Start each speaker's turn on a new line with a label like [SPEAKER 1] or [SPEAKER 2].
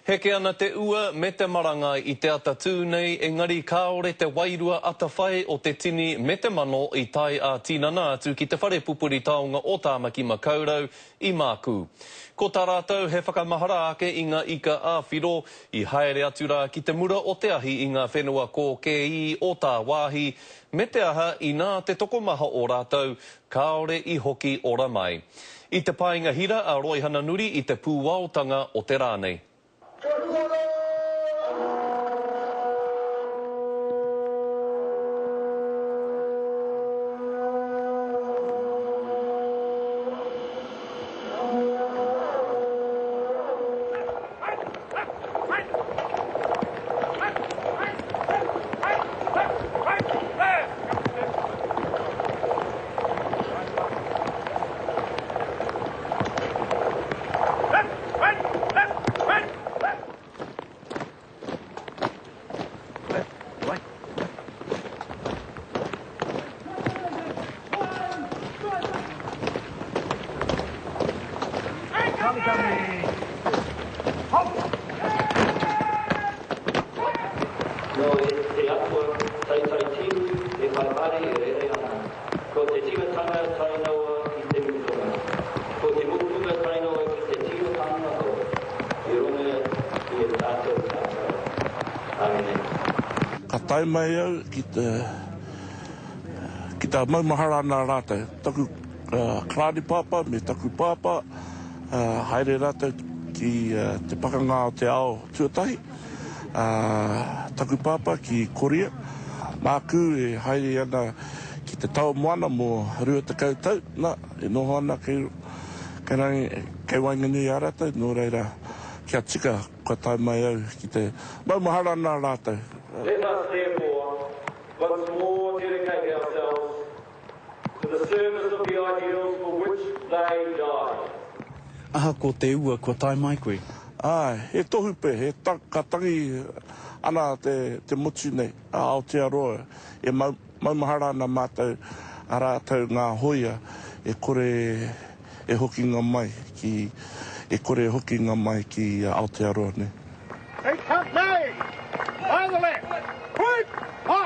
[SPEAKER 1] Heke ana te ua me te marangai i te ata tū nei, engari kāore te wairua atawhai o te tini me te mano i tae ā-tinana atu ki te whare pupuri taonga o Tāmaki Makaurau i Mākū. Ko tā rātou he whakamahara ake i ngā ika ā-whiro i haere atu rā ki te mura o te ahi i ngā whenua kōkēī o tāwāhi, me te aha inā te tokomaha o rātou kāore i hoki ora mai. I te paenga hira a Roihana Nuri i te pūaotanga o te rā nei.
[SPEAKER 2] Nō te Atua taitai tiu e whai haere e rere ana, ko te timatanga tae noa ki te mutunga, ko te mutunga tae noa ki te timatanga anō, i runga i a tātou katoa. Amine.
[SPEAKER 3] Ka tae mai au ki te, ki te maumahara ana rātou, taku karani pāpā me taku pāpā, haere rātou ki te pakanga o te ao tuatahi, taku pāpā ki Korea, māku e haere ana ki te tao moana mō 20 tau, nā, e noho ana kei, kei, kei waenganui i a rātou, nō reira, kia tika kua tae mai au ki te maumahara ana rātou.
[SPEAKER 4] Let us therefore once more dedicate ourselves To the service of the ideals for which they died.
[SPEAKER 5] Ahakoa te ua kua tae mai koe.
[SPEAKER 3] Āe, he tohu pea, he ta, ka tangi ana te, te motu nei, a Aotearoa, e mau, maumahara ana mātou, a rātou ngā hōia e kore e hokinga mai ki, e kore e hokinga mai ki Aotearoa nei.
[SPEAKER 4] Keep company! By the left! Whip! Ha!